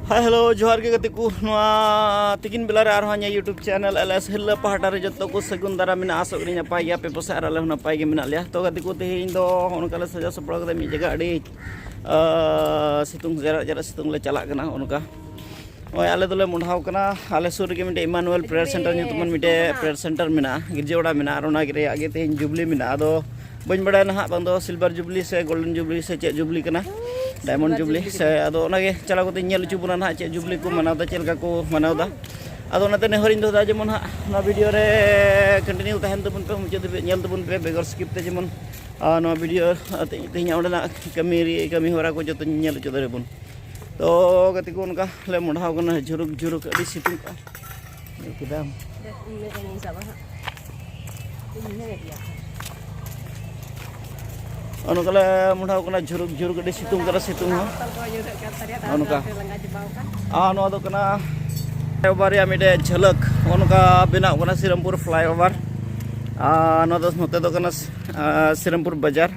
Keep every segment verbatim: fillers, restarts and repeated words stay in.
Hi hello, ᱡᱚᱦᱟᱨ ᱜᱮ ᱜᱟᱛᱮ ᱠᱚ᱾ ᱱᱚᱣᱟ ᱛᱤᱠᱤᱱ ᱵᱮᱞᱟ ᱨᱮ ᱟᱨᱦᱚᱸ ᱤᱧᱟᱹᱜ YouTube channel LS Hill ᱯᱟᱦᱴᱟ ᱨᱮ ᱡᱚᱛᱚ ᱠᱚ ᱥᱟᱹᱜᱩᱱ ᱫᱟᱨᱟᱢ ᱢᱮᱱᱟᱜᱼᱟ᱾ ᱟᱥᱚᱜ ᱠᱟᱹᱱᱟᱹᱧ ᱱᱟᱯᱟᱭ ᱜᱮᱭᱟ ᱯᱮ ᱯᱟᱥᱮ, ᱟᱨ ᱟᱞᱮ ᱦᱚᱸ ᱱᱟᱯᱟᱭ ᱜᱮ ᱢᱮᱱᱟᱜ ᱞᱮᱭᱟ᱾ ᱛᱚ ᱜᱟᱛᱮ ᱠᱚ, ᱛᱮᱦᱮᱧ ᱫᱚ ᱦᱚᱸᱜᱼᱚ ᱱᱚᱝᱠᱟ ᱞᱮ ᱥᱟᱡᱟᱣ ᱥᱟᱯᱲᱟᱣ ᱠᱟᱛᱮ ᱢᱤᱫ ᱡᱟᱭᱜᱟ ᱟᱹᱰᱤ, ᱟᱸ, ᱥᱤᱛᱩᱝ, ᱡᱟᱨᱟᱜ ᱡᱟᱨᱟᱜ ᱥᱤᱛᱩᱝ ᱞᱮ ᱪᱟᱞᱟᱜ ᱠᱟᱱᱟ᱾ ᱦᱚᱸᱜᱼᱚ ᱱᱚᱝᱠᱟ ᱱᱚᱜᱼᱚᱭ ᱟᱞᱮ ᱫᱚᱞᱮ ᱢᱚᱰᱷᱟᱣ ᱠᱟᱱᱟ᱾ ᱟᱞᱮ ᱥᱩᱨ ᱨᱮᱜᱮ ᱢᱤᱫᱴᱮᱡ Emmanuel Prayer Center ᱧᱩᱛᱩᱢᱟᱱ ᱢᱤᱫᱴᱮᱡ prayer center ᱢᱮᱱᱟᱜᱼᱟ, ᱜᱤᱨᱡᱟᱹ ᱚᱲᱟᱜ ᱢᱮᱱᱟᱜᱼᱟ, ᱟᱨ ᱚᱱᱟ ᱨᱮᱭᱟᱜ ᱜᱮ ᱛᱮᱦᱮᱧ ᱡᱩᱵᱽᱞᱤ ᱢᱮᱱᱟᱜᱼᱟ᱾ ᱟᱫᱚ ᱵᱟᱹᱧ ᱵᱟᱲᱟᱭᱟ ᱱᱟᱦᱟᱜ, ᱵᱟᱝ ᱫᱚ silver jubilee ᱥᱮ golden jubilee ᱥᱮ ᱪᱮᱫ jubilee ᱠᱟᱱᱟ, diamond jubilee ᱥᱮ᱾ ᱟᱫᱚ ᱚᱱᱟᱜᱮ ᱪᱟᱞᱟᱣ ᱠᱟᱛᱮ ᱧᱮᱞ ᱦᱚᱪᱚ ᱵᱚᱱᱟ ᱱᱟᱦᱟᱜ, ᱪᱮᱫ jubilee ᱠᱚ ᱢᱟᱱᱟᱣᱫᱟ, ᱪᱮᱫ ᱞᱮᱠᱟ ᱠᱚ ᱢᱟᱱᱟᱣᱫᱟ᱾ ᱟᱫᱚ ᱚᱱᱟᱛᱮ ᱱᱮᱦᱚᱨᱤᱧ ᱫᱚᱦᱚ ᱫᱟ, ᱡᱮᱢᱚᱱ ᱦᱟᱸᱜ ᱱᱚᱣᱟ video ᱨᱮ continue ᱛᱟᱦᱮᱱ ᱛᱟᱵᱚᱱ ᱯᱮ, ᱢᱩᱪᱟᱹᱫ ᱫᱷᱟᱹᱵᱤᱡ ᱧᱮᱞ ᱛᱟᱵᱚᱱ ᱯᱮ ᱵᱮᱜᱚᱨ skip ᱛᱮ, ᱡᱮᱢᱚᱱ, ᱟᱨ ᱱᱚᱣᱟ video ᱛᱮᱦᱮᱧᱟᱜ ᱚᱸᱰᱮᱱᱟᱜ ᱠᱟᱹᱢᱤ ᱨᱮ, ᱠᱟᱹᱢᱤ ᱦᱚᱨᱟ ᱠᱚ ᱡᱚᱛᱚ ᱧᱮᱞ ᱦᱚᱪᱚ ᱫᱟᱲᱮᱭᱟᱵᱚᱱ᱾ ᱛᱚ ᱜᱟᱛᱮ ᱠᱚ, ᱚᱱᱠᱟ ᱞᱮ ᱢᱚᱰᱷᱟᱣ ᱠᱟᱱᱟ, ᱡᱷᱩᱨᱩᱠ ᱡᱷᱩᱨᱩᱠ ᱟᱹᱰᱤ ᱥᱤᱛᱩᱝ ᱠᱟᱜᱼᱟ᱾ ᱧᱮᱞ ᱠᱮᱫᱟᱢ? ᱤᱧ ᱢᱮᱫ ᱨᱮ ᱥᱟᱵᱟ ᱦᱟᱸᱜ᱾ ᱤᱧ ᱢᱮᱫ ᱨᱮ ᱤᱭᱟᱹ᱾ ᱚᱱᱠᱟ ᱞᱮ ᱢᱚᱰᱷᱟᱣ ᱠᱟᱱᱟ, ᱡᱷᱩᱨᱩᱠ ᱡᱷᱩᱨᱩᱠ ᱟᱹᱰᱤ ᱥᱤᱛᱩᱝ ᱠᱟᱱᱟ, ᱥᱤᱛᱩᱝ ᱦᱚᱸ᱾ ᱵᱚᱛᱚᱞ ᱠᱚ ᱧᱩᱨᱦᱟᱹᱜ ᱠᱟᱱ ᱛᱟᱞᱮᱭᱟ, ᱚᱱᱠᱟ᱾ ᱛᱟᱲᱟᱢ ᱛᱮ ᱞᱟᱸᱜᱟ ᱪᱟᱵᱟᱣ ᱠᱟᱱ᱾ ᱟᱨ ᱱᱚᱣᱟ ᱫᱚ ᱠᱟᱱᱟ flyover ᱨᱮᱭᱟᱜ ᱢᱤᱫᱴᱮᱡ ᱡᱷᱟᱹᱞᱟᱹᱠ, ᱱᱚᱜᱼᱚ ᱱᱚᱝᱠᱟ ᱵᱮᱱᱟᱣ ᱠᱟᱱᱟ ᱥᱤᱨᱟᱢᱯᱩᱨ flyover᱾ ᱟᱨ ᱱᱚᱣᱟ ᱫᱚ ᱱᱚᱛᱮ ᱫᱚ ᱠᱟᱱᱟ, ᱟᱨ ᱥᱤᱨᱟᱢᱯᱩᱨ ᱵᱟᱡᱟᱨ᱾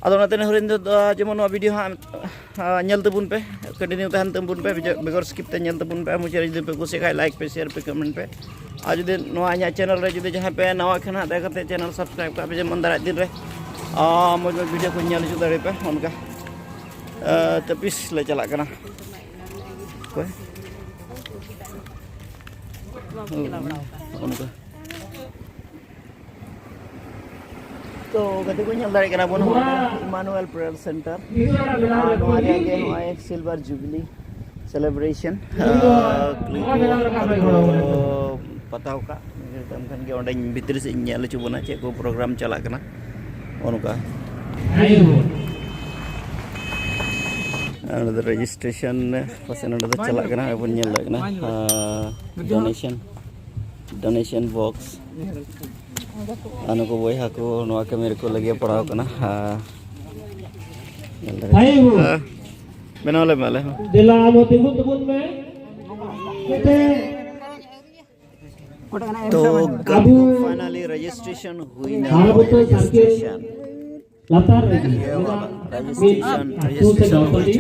ᱟᱫᱚ ᱚᱱᱟᱛᱮ ᱱᱮᱦᱚᱨᱤᱧ ᱫᱚ, ᱡᱮᱢᱚᱱ ᱱᱚᱣᱟ video ᱦᱟᱸᱜ ᱟᱨ ᱧᱮᱞ ᱛᱟᱵᱚᱱ ᱯᱮ, continue ᱛᱟᱦᱮᱱ ᱛᱟᱵᱚᱱ ᱯᱮ, ᱵᱮᱜᱚᱨ skip ᱛᱮ ᱧᱮᱞ ᱛᱟᱵᱚᱱ ᱯᱮ᱾ ᱟᱨ ᱢᱩᱪᱟᱹᱫ ᱨᱮ ᱡᱩᱫᱤ ᱯᱮ ᱠᱩᱥᱤᱭᱟᱜ ᱠᱷᱟᱡ, like ᱯᱮ, share ᱯᱮ, comment ᱯᱮ᱾ ᱟᱨ ᱡᱩᱫᱤ ᱱᱚᱣᱟ ᱤᱧᱟᱹᱜ channel ᱨᱮ ᱡᱩᱫᱤ ᱡᱟᱦᱟᱸᱭ ᱯᱮ ᱱᱟᱣᱟ ᱠᱷᱟᱱ ᱦᱟᱸᱜ, ᱫᱟᱭᱟ ᱠᱟᱛᱮ channel subscribe ᱠᱟᱜ ᱯᱮ, ᱡᱮᱢᱚᱱ ᱫᱟᱨᱟᱭ ᱫᱤᱱ ᱨᱮ, ᱟᱨ, ᱢᱚᱡᱽ ᱢᱚᱡᱽ video ᱠᱚᱧ ᱧᱮᱞ ᱦᱚᱪᱚ ᱫᱟᱲᱮ ᱯᱮ ᱚᱱᱠᱟ᱾ ᱟᱨ ᱛᱟᱹᱯᱤᱥ ᱞᱮ ᱪᱟᱞᱟᱜ ᱠᱟᱱᱟ᱾ ᱚᱠᱚᱭ? ᱚᱱᱠᱟ᱾ ᱛᱚ ᱜᱟᱛᱮ ᱠᱚ, ᱧᱮᱞ ᱫᱟᱲᱮᱭᱟᱜ ᱠᱟᱱᱟ ᱵᱚᱱ, ᱱᱚᱣᱟ ᱫᱚ Emmanuel Prayer Center᱾ ᱟᱨ ᱱᱚᱣᱟ ᱨᱮᱭᱟᱜ ᱜᱮ ᱱᱚᱜᱼᱚᱭ silver jubilee celebration, ᱟᱨ clip ᱠᱚ ᱯᱟᱛᱟᱣ ᱠᱟᱜ᱾ ᱢᱮᱱᱠᱷᱟᱱ ᱜᱮ ᱚᱸᱰᱮᱧ ᱵᱷᱤᱛᱨᱤ ᱥᱮᱫ ᱤᱧ ᱧᱮᱞ ᱦᱚᱪᱚ ᱵᱚᱱᱟ ᱪᱮᱫ ᱠᱚ program ᱪᱟᱞᱟᱜ ᱠᱟᱱᱟ, ᱚᱱᱠᱟ᱾ ᱟᱨ ᱱᱚᱸᱰᱮ ᱫᱚ registration ᱯᱟᱥᱮ ᱱᱚᱸᱰᱮ ᱫᱚ ᱪᱟᱞᱟᱜ ᱠᱟᱱᱟ, ᱟᱨ ᱵᱚᱱ ᱧᱮᱞ ᱫᱟᱲᱮᱭᱟᱜ ᱠᱟᱱᱟ, ᱟᱨ donation, donation box᱾ ᱟᱨ ᱱᱩᱠᱩ ᱵᱚᱭᱦᱟ ᱠᱚ ᱱᱚᱣᱟ ᱠᱟᱹᱢᱤ ᱨᱮᱠᱚ ᱞᱟᱹᱜᱤᱫ ᱯᱟᱲᱟᱣ ᱠᱟᱱᱟ᱾ ᱦᱮᱸ᱾ ᱧᱮᱞ ᱫᱟᱲᱮᱭᱟᱜ ᱠᱟᱱᱟ᱾ ᱦᱮᱸ᱾ ᱵᱮᱱᱟᱣ ᱞᱮ ᱢᱮ ᱟᱞᱮ ᱦᱚᱸ᱾ ᱫᱮᱞᱟ ᱟᱵᱚ ᱛᱤᱸᱜᱩᱱ ᱛᱟᱵᱚᱱ ᱢᱮ᱾ ᱡᱟᱛᱮ ᱛᱚ ᱜᱟᱛᱮ ᱠᱚ, finally registration ᱦᱩᱭᱱᱟ᱾ ᱦᱟᱨᱟ ᱵᱚᱛᱚᱨ ᱥᱟᱨᱠᱮᱞ᱾ Registration᱾ ᱞᱟᱛᱟᱨ ᱨᱮᱜᱮ ᱢᱮᱱᱟᱜ ᱢᱤᱫ ᱟᱹᱛᱩ ᱥᱮ ᱜᱟᱶᱛᱟ ᱨᱮ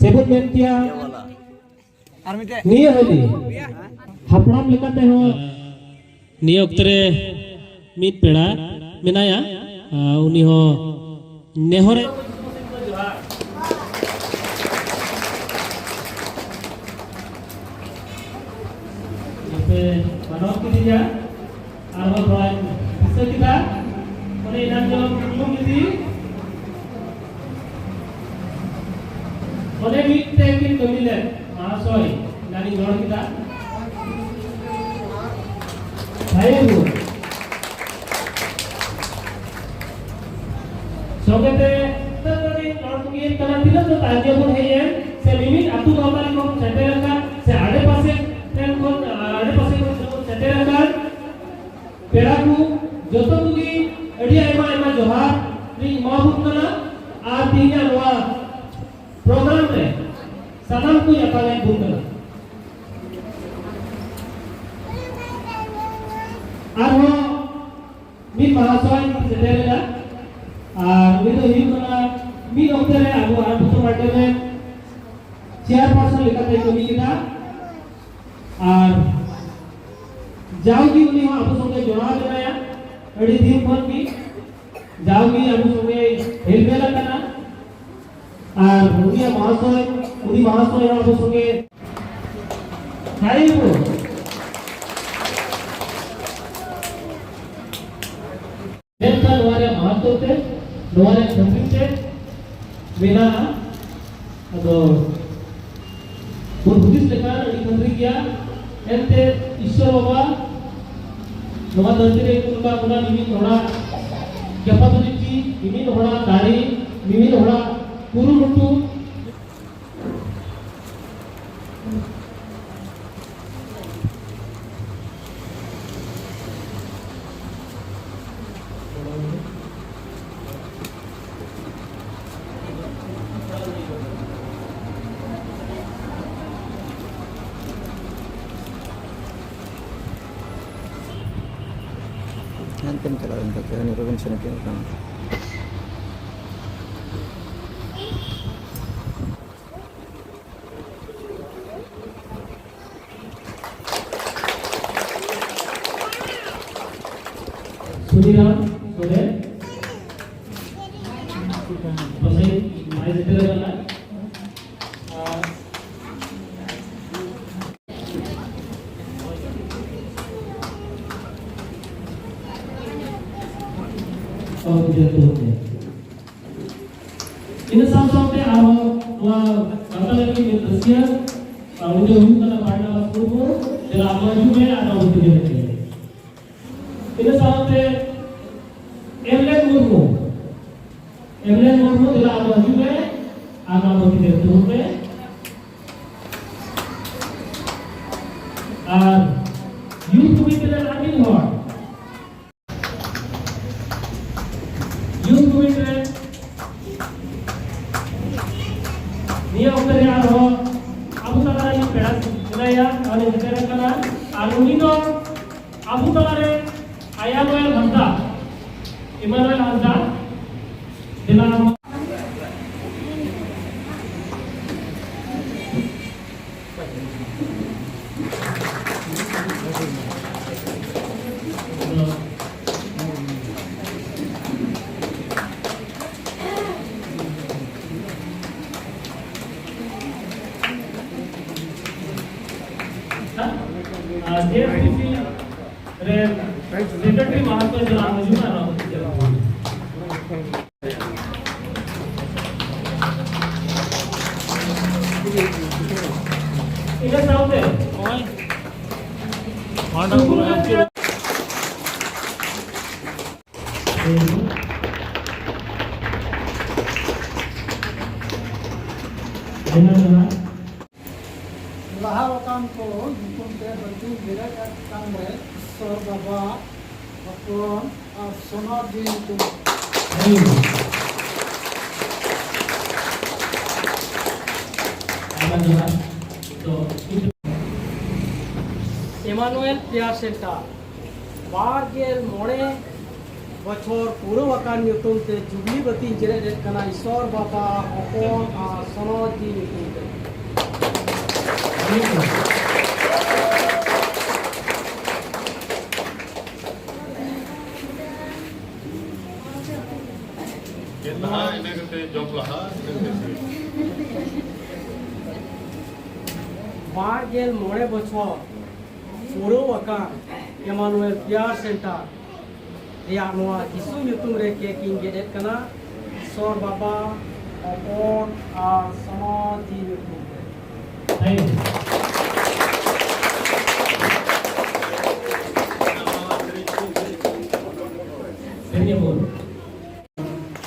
ᱥᱮᱵᱚᱱ ᱢᱮᱱ ᱠᱮᱭᱟ᱾ ᱱᱤᱭᱟᱹ ᱦᱟᱹᱞᱤ ᱦᱟᱯᱲᱟᱢ ᱞᱮᱠᱟᱛᱮ ᱦᱚᱸ ᱱᱤᱭᱟᱹ ᱚᱠᱛᱮ ᱨᱮ ᱢᱤᱫ ᱯᱮᱲᱟ ᱢᱮᱱᱟᱭᱟ, ᱟᱨ ᱩᱱᱤ ᱦᱚᱸ ᱱᱮᱦᱚᱨᱮ ᱟᱯᱮ ᱢᱟᱱᱟᱣ ᱠᱤᱫᱤᱧᱟ, ᱟᱨᱦᱚᱸ ᱛᱷᱚᱲᱟᱧ ᱫᱤᱥᱟᱹ ᱠᱮᱫᱟ᱾ ᱚᱱᱮ ᱮᱱᱟᱝ ᱡᱚᱢ ᱧᱩ ᱤᱫᱤ, ᱚᱱᱮ ᱢᱤᱫᱴᱮᱱ ᱠᱤᱱ ᱠᱟᱹᱢᱤ ᱞᱮᱫ ᱢᱟᱦᱟᱥᱚᱭ, ᱮᱱᱟᱝᱤᱧ ᱨᱚᱲ ᱠᱮᱫᱟ᱾ ᱵᱷᱟᱭ ᱵᱚᱱ ᱥᱚᱸᱜᱮ ᱛᱮ ᱛᱤᱱᱟᱹᱜ ᱜᱟᱱ ᱦᱚᱲ ᱠᱚ ᱤᱭᱟᱹᱜ ᱠᱟᱱᱟ, ᱛᱤᱱᱟᱹᱜ ᱫᱚ ᱛᱟᱭᱚᱢ ᱵᱚᱱ ᱦᱮᱡ ᱮᱱ, ᱥᱮ ᱢᱤᱢᱤᱫ ᱟᱹᱛᱩ ᱜᱟᱶᱛᱟ ᱨᱮ ᱠᱷᱚᱱ ᱥᱮᱴᱮᱨ ᱟᱠᱟᱱ, ᱥᱮ ᱟᱲᱮ ᱯᱟᱥᱮ ᱴᱷᱮᱱ ᱠᱷᱚᱱ, ᱟᱲᱮ ᱯᱟᱥᱮ ᱠᱷᱚᱱ ᱡᱚᱠᱷᱚᱱ ᱥᱮᱴᱮᱨ ᱟᱠᱟᱱ ᱯᱮᱲᱟ ᱠᱚ, ᱡᱚᱛᱚ ᱠᱚᱜᱮ ᱟᱹᱰᱤ ᱟᱭᱢᱟ ᱟᱭᱢᱟ ᱡᱚᱦᱟᱨ ᱞᱤᱧ ᱮᱢᱟᱵᱚᱱ ᱠᱟᱱᱟ᱾ ᱟᱨ ᱛᱮᱦᱮᱧᱟᱜ ᱱᱚᱣᱟ ᱯᱨᱳᱜᱨᱟᱢ ᱨᱮ ᱥᱟᱱᱟᱢ ᱠᱚ ᱧᱟᱯᱟᱢᱮᱫ ᱵᱚᱱ ᱠᱟᱱᱟ᱾ ᱟᱨᱦᱚᱸ ᱢᱤᱫ ᱢᱟᱦᱟᱥᱚᱭ ᱥᱮᱴᱮᱨ ᱮᱱᱟ, ᱟᱨ ᱩᱱᱤ ᱫᱚ ᱦᱩᱭᱩᱜ ᱠᱟᱱᱟ ᱢᱤᱫ ᱚᱠᱛᱮ ᱨᱮ ᱟᱵᱚ ᱟᱨᱟᱢᱵᱷᱩᱛᱚ ᱢᱟᱱᱰᱤ ᱨᱮ ᱪᱮᱭᱟᱨᱯᱟᱨᱥᱚᱱ ᱞᱮᱠᱟᱛᱮ ᱠᱟᱹᱢᱤ ᱠᱮᱫᱟ, ᱟᱨ ᱡᱟᱣᱜᱮ ᱩᱱᱤ ᱦᱚᱸ ᱟᱵᱚ ᱥᱚᱸᱜᱮ ᱡᱚᱲᱟᱣ ᱢᱮᱱᱟᱭᱟ ᱟᱹᱰᱤ ᱫᱤᱱ ᱠᱷᱚᱱ ᱜᱮ, ᱡᱟᱣᱜᱮ ᱟᱵᱚ ᱥᱚᱸᱜᱮ ᱦᱮᱞᱢᱮᱞ ᱟᱠᱟᱱᱟ, ᱟᱨ ᱩᱱᱤᱭᱟᱜ ᱢᱟᱦᱟᱥᱚᱭ, ᱩᱱᱤ ᱢᱟᱦᱟᱥᱚᱭ ᱦᱚᱸ ᱟᱵᱚ ᱥᱚᱸᱜᱮ ᱦᱟᱭ ᱵᱚ᱾ ᱢᱮᱱᱠᱷᱟᱱ ᱱᱚᱣᱟ ᱨᱮᱭᱟᱜ ᱢᱟᱦᱟᱛᱛᱚ ᱛᱮ, ᱱᱚᱣᱟ ᱨᱮᱭᱟᱜ ᱠᱷᱟᱹᱛᱤᱨ ᱛᱮ ᱢᱮᱱᱟᱜᱼᱟ᱾ ᱟᱫᱚ ᱵᱚᱱ ᱦᱩᱫᱤᱥ ᱞᱮᱠᱷᱟᱱ ᱟᱹᱰᱤ ᱠᱷᱟᱹᱛᱤᱨ ᱜᱮᱭᱟ᱾ ᱮᱱᱛᱮ ᱤᱥᱥᱚᱨ ᱵᱟᱵᱟ ᱱᱚᱣᱟ ᱫᱷᱟᱹᱨᱛᱤ ᱨᱮ ᱠᱩᱞ ᱠᱟᱜ ᱵᱚᱱᱟ ᱢᱤᱢᱤᱫ ᱦᱚᱲᱟᱜ capability, ᱢᱤᱢᱤᱫ ᱦᱚᱲᱟᱜ ᱫᱟᱲᱮ, ᱢᱤᱢᱤᱫ ᱦᱚᱲᱟᱜ ᱠᱩᱨᱩᱢᱩᱴᱩ᱾ ᱦᱟᱱᱛᱮᱢ ᱪᱟᱞᱟᱣ ᱞᱮᱱ ᱠᱷᱟᱱ ᱦᱟᱹᱱᱤ ᱨᱚᱵᱤᱱ ᱥᱮᱱ ᱟᱹᱠᱤᱱ ᱠᱟᱱᱟ᱾ ᱠᱷᱩᱫᱤᱨᱟᱢ ᱥᱚᱨᱮᱱ ᱯᱟᱥᱮᱡ ᱵᱟᱭ ᱥᱮᱴᱮᱨ ᱟᱠᱟᱱᱟ᱾ ᱟᱨ ᱚ, ᱡᱚᱛᱚ ᱦᱚᱲ ᱜᱮ᱾ ᱤᱱᱟᱹ ᱥᱟᱶ ᱥᱟᱶᱛᱮ ᱟᱨᱦᱚᱸ ᱱᱚᱣᱟ ᱜᱟᱶᱛᱟ ᱞᱟᱹᱜᱤᱫ ᱢᱤᱫ ᱨᱟᱹᱥᱤᱭᱟᱹ, ᱟᱨ ᱩᱱᱤ ᱫᱚ ᱦᱩᱭᱩᱜ ᱠᱟᱱᱟ ᱵᱟᱨᱱᱟᱵᱟᱥ ᱢᱩᱨᱢᱩ᱾ ᱫᱮᱞᱟ ᱟᱵᱚ ᱦᱤᱡᱩᱜ ᱢᱮ ᱟᱨ ᱟᱵᱚ ᱛᱮᱜᱮ ᱦᱮᱡ ᱢᱮ᱾ ᱤᱱᱟᱹ ᱥᱟᱶᱛᱮ ᱮᱢᱞᱮᱱ ᱢᱩᱨᱢᱩ, ᱮᱢᱞᱮᱱ ᱢᱩᱨᱢᱩ, ᱫᱮᱞᱟ ᱟᱵᱚ ᱦᱤᱡᱩᱜ ᱢᱮ ᱟᱨ ᱟᱵᱚ ᱛᱮᱜᱮ ᱫᱩᱲᱩᱵ ᱢᱮ᱾ ᱟᱨ ᱭᱩᱛᱷ ᱠᱚᱢᱤᱴᱤ ᱨᱮᱱ ᱟᱹᱰᱤ ᱦᱚᱲ ᱭᱩᱛᱷ ᱠᱚᱢᱤᱴᱤ ᱨᱮ ᱱᱤᱭᱟᱹ ᱚᱠᱛᱚ ᱨᱮ ᱟᱨᱦᱚᱸ ᱟᱵᱚ ᱛᱟᱞᱟ ᱨᱮ ᱢᱤᱫ ᱯᱮᱲᱟ ᱢᱮᱱᱟᱭᱟ, ᱩᱱᱤ ᱥᱮᱴᱮᱨ ᱟᱠᱟᱱᱟ᱾ ᱟᱨ ᱩᱱᱤ ᱫᱚ ᱟᱵᱚ ᱛᱟᱞᱟ ᱨᱮ ᱟᱭᱟᱱᱩᱭᱮᱞ ᱦᱟᱸᱥᱫᱟ, ᱤᱢᱟᱱᱩᱭᱮᱞ ᱦᱟᱸᱥᱫᱟ, ᱫᱮᱞᱟ ᱟᱢ᱾ ᱟᱨ ᱡᱮ ᱮᱥ ᱯᱤ ᱥᱤ ᱨᱮᱱ ᱥᱮᱠᱨᱮᱴᱟᱨᱤ ᱢᱟᱦᱟᱛᱢᱟ ᱡᱟᱱᱟᱢ ᱦᱤᱡᱩᱜ ᱠᱟᱱᱟ, ᱱᱚᱣᱟ ᱠᱚ ᱪᱮᱫ? ᱤᱱᱟᱹ ᱥᱟᱶᱛᱮ ᱱᱚᱜᱼᱚᱭ ᱢᱟᱰᱟᱝ ᱥᱩᱠᱩᱞ ᱠᱚ ᱠᱟᱱ ᱜᱮᱭᱟ᱾ ᱞᱟᱦᱟ ᱟᱠᱟᱱ ᱠᱚ ᱧᱩᱛᱩᱢ ᱛᱮ ᱵᱟᱹᱛᱤ ᱡᱮᱨᱮᱫ ᱟᱠᱟᱱ ᱨᱮ ᱤᱥᱥᱚᱨ ᱵᱟᱵᱟ, ᱦᱚᱯᱚᱱ ᱟᱨ ᱥᱚᱱᱚᱛ ᱡᱤ ᱧᱩᱛᱩᱢ᱾ ᱟᱭᱢᱟ ᱡᱚᱦᱟᱨ᱾ ᱛᱚ, ᱮᱢᱟᱱᱩᱭᱮᱞ ᱯᱮᱭᱟᱨ ᱥᱮᱱᱴᱟᱨ ᱵᱟᱨ ᱜᱮᱞ ᱢᱚᱬᱮ ᱵᱚᱪᱷᱚᱨ ᱯᱩᱨᱟᱹᱣ ᱟᱠᱟᱱ ᱧᱩᱛᱩᱢ ᱛᱮ ᱡᱩᱵᱽᱞᱤ ᱵᱟᱹᱛᱤᱧ ᱡᱮᱨᱮᱫ ᱮᱫ ᱠᱟᱱᱟ, ᱤᱥᱚᱨ ᱵᱟᱵᱟ, ᱦᱚᱯᱚᱱ ᱟᱨ ᱥᱚᱱᱚᱛ ᱡᱤ ᱧᱩᱛᱩᱢ ᱛᱮ᱾ ᱡᱚᱢ ᱞᱟᱦᱟ ᱵᱟᱨ ᱜᱮᱞ ᱢᱚᱬᱮ ᱵᱚᱪᱷᱚᱨ ᱯᱩᱨᱟᱹᱣ ᱟᱠᱟᱱ ᱮᱢᱟᱱᱩᱭᱮᱞ ᱠᱮᱭᱟᱨ ᱥᱮᱱᱴᱟᱨ ᱨᱮᱭᱟᱜ ᱱᱚᱣᱟ ᱡᱤᱥᱩ ᱧᱩᱛᱩᱢ ᱨᱮ ᱠᱮᱠ ᱤᱧ ᱜᱮᱫ ᱮᱫ ᱠᱟᱱᱟ, ᱤᱥᱚᱨ ᱵᱟᱵᱟ, ᱦᱚᱯᱚᱱ ᱟᱨ ᱥᱚᱱᱚᱛᱤ ᱧᱩᱛᱩᱢ ᱛᱮ᱾ Thank you.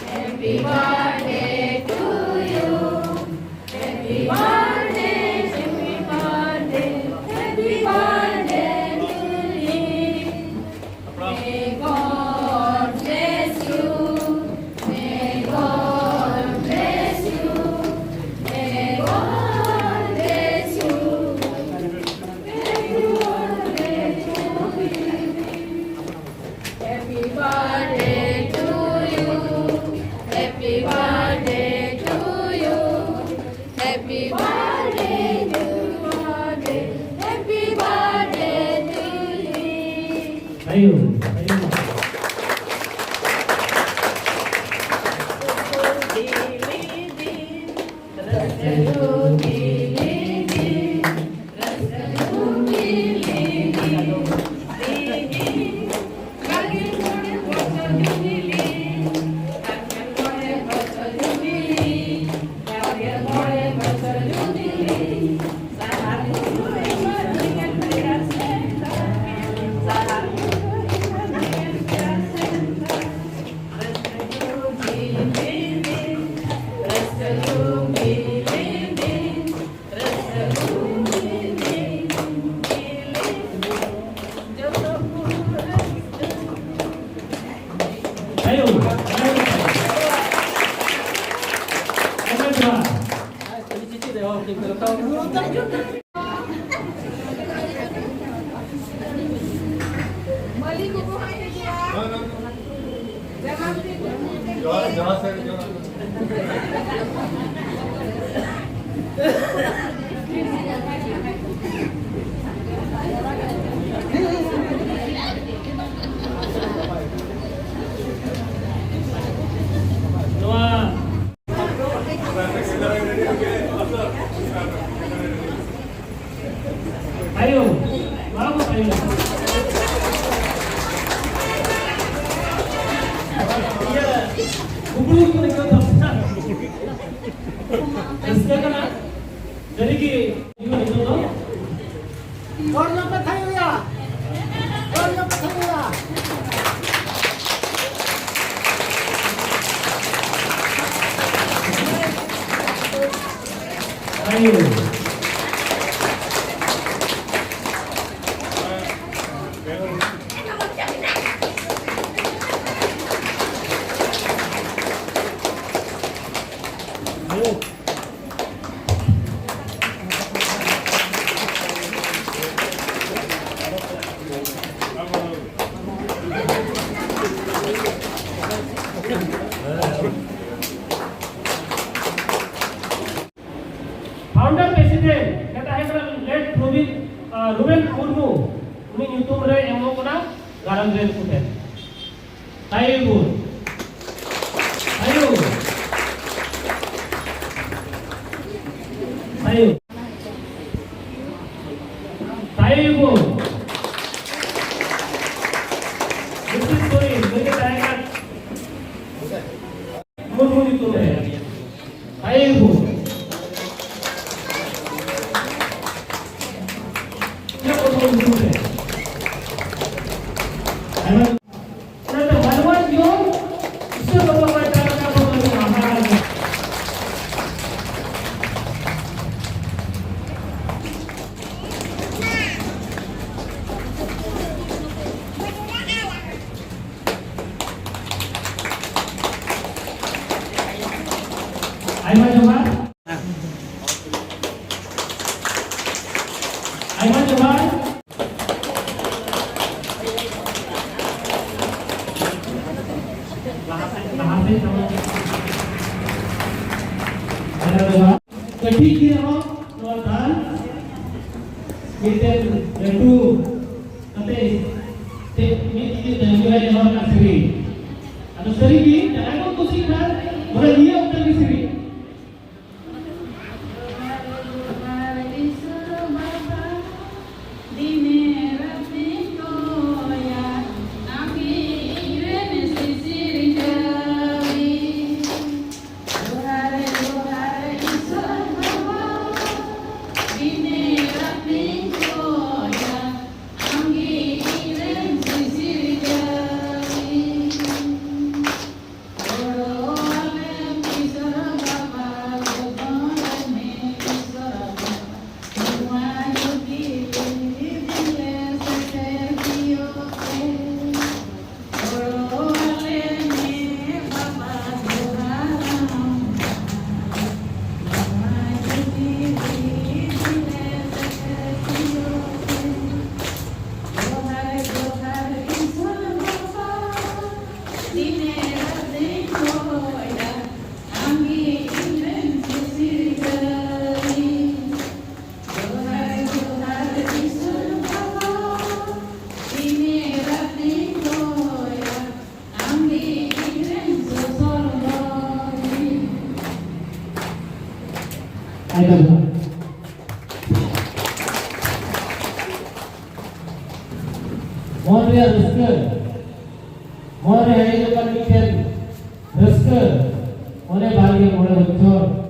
Happy birthday to you. Happy birthday, happy birthday, happy birthday to you. May God bless you. May God bless you. May God bless you. Happy birthday to you. Happy birthday to you. Happy birthday to you. Happy birthday to you. Ayo, ayo. ᱱᱚᱣᱟ ᱟᱭᱳ᱾ Founder President ᱡᱟᱦᱟᱸᱭ ᱛᱟᱦᱮᱸ ᱠᱟᱱᱟ late Robin, ᱟᱸ, ᱨᱩᱵᱮᱱ ᱢᱩᱨᱢᱩ, ᱩᱱᱤ ᱧᱩᱛᱩᱢ ᱨᱮ ᱮᱢᱚᱜ ᱠᱟᱱᱟ ᱜᱟᱨᱟᱢ ᱨᱮᱱ ᱠᱚᱴᱷᱮᱱ᱾ ᱛᱟᱭᱚᱢ ᱵᱚᱱ᱾ ᱛᱟᱭᱚᱢ᱾ ᱛᱟᱭᱚᱢ᱾ ᱛᱟᱭᱚᱢ ᱵᱚᱱ᱾ ᱱᱩᱠᱤᱱ ᱥᱚᱨᱮᱱ, ᱱᱩᱭ ᱫᱚ ᱛᱟᱦᱮᱸ ᱠᱟᱱᱟ ᱢᱩᱨᱢᱩ ᱧᱩᱛᱩᱢ ᱨᱮ᱾ ᱟᱭᱮᱨ ᱵᱚᱱ᱾ ᱤᱧᱟᱹᱜ ᱢᱩᱨᱢᱩ ᱧᱩᱛᱩᱢ ᱨᱮ᱾ ᱟᱭᱢᱟ, ᱚᱱᱟᱛᱮ ᱢᱟᱱᱣᱟ ᱡᱤᱭᱚᱱ ᱤᱥᱚᱨ ᱵᱟᱵᱟ ᱵᱟᱧᱪᱟᱣ ᱞᱮᱠᱟ ᱵᱚᱱ ᱟᱹᱰᱤ ᱦᱟᱦᱟᱲᱟ ᱜᱮᱭᱟ᱾ ᱟᱭᱢᱟ ᱡᱚᱦᱟᱨ᱾ ᱟᱭᱢᱟ ᱡᱚᱦᱟᱨ᱾ ᱞᱟᱦᱟ ᱥᱮᱫ, ᱞᱟᱦᱟ ᱥᱮᱫ᱾ ᱟᱭᱢᱟ ᱡᱚᱦᱟᱨ᱾ ᱠᱟᱹᱴᱤᱡ ᱜᱮ ᱨᱮᱦᱚᱸ ᱱᱚᱣᱟ ᱫᱟᱱ ᱢᱤᱫᱴᱮᱱ ᱞᱟᱹᱴᱩ ᱠᱟᱛᱮ ᱛᱮ ᱢᱤᱫ ᱜᱮ ᱛᱟᱹᱝᱜᱤ ᱦᱚᱭ ᱫᱚᱦᱚ ᱨᱮᱱᱟᱜ ᱥᱮᱨᱮᱧ᱾ ᱟᱫᱚ ᱥᱟᱹᱨᱤ ᱜᱮ ᱡᱟᱦᱟᱸᱭ ᱵᱚᱱ ᱠᱩᱥᱤᱜ ᱠᱷᱟᱱ ᱵᱚᱞᱮ ᱱᱤᱭᱟᱹ ᱚᱠᱛᱮ ᱜᱮ ᱥᱮᱨᱮᱧ᱾ ᱟᱭ ᱛᱟᱵᱚᱱᱟ᱾ ᱢᱚᱱ ᱨᱮᱭᱟᱜ ᱨᱟᱹᱥᱠᱟᱹ, ᱢᱚᱱ ᱨᱮ ᱦᱮᱡ ᱟᱠᱟᱱ ᱢᱤᱫᱴᱮᱱ ᱨᱟᱹᱥᱠᱟᱹ, ᱚᱱᱮ ᱵᱟᱨᱜᱮ ᱢᱚᱬᱮ ᱵᱚᱪᱷᱚᱨ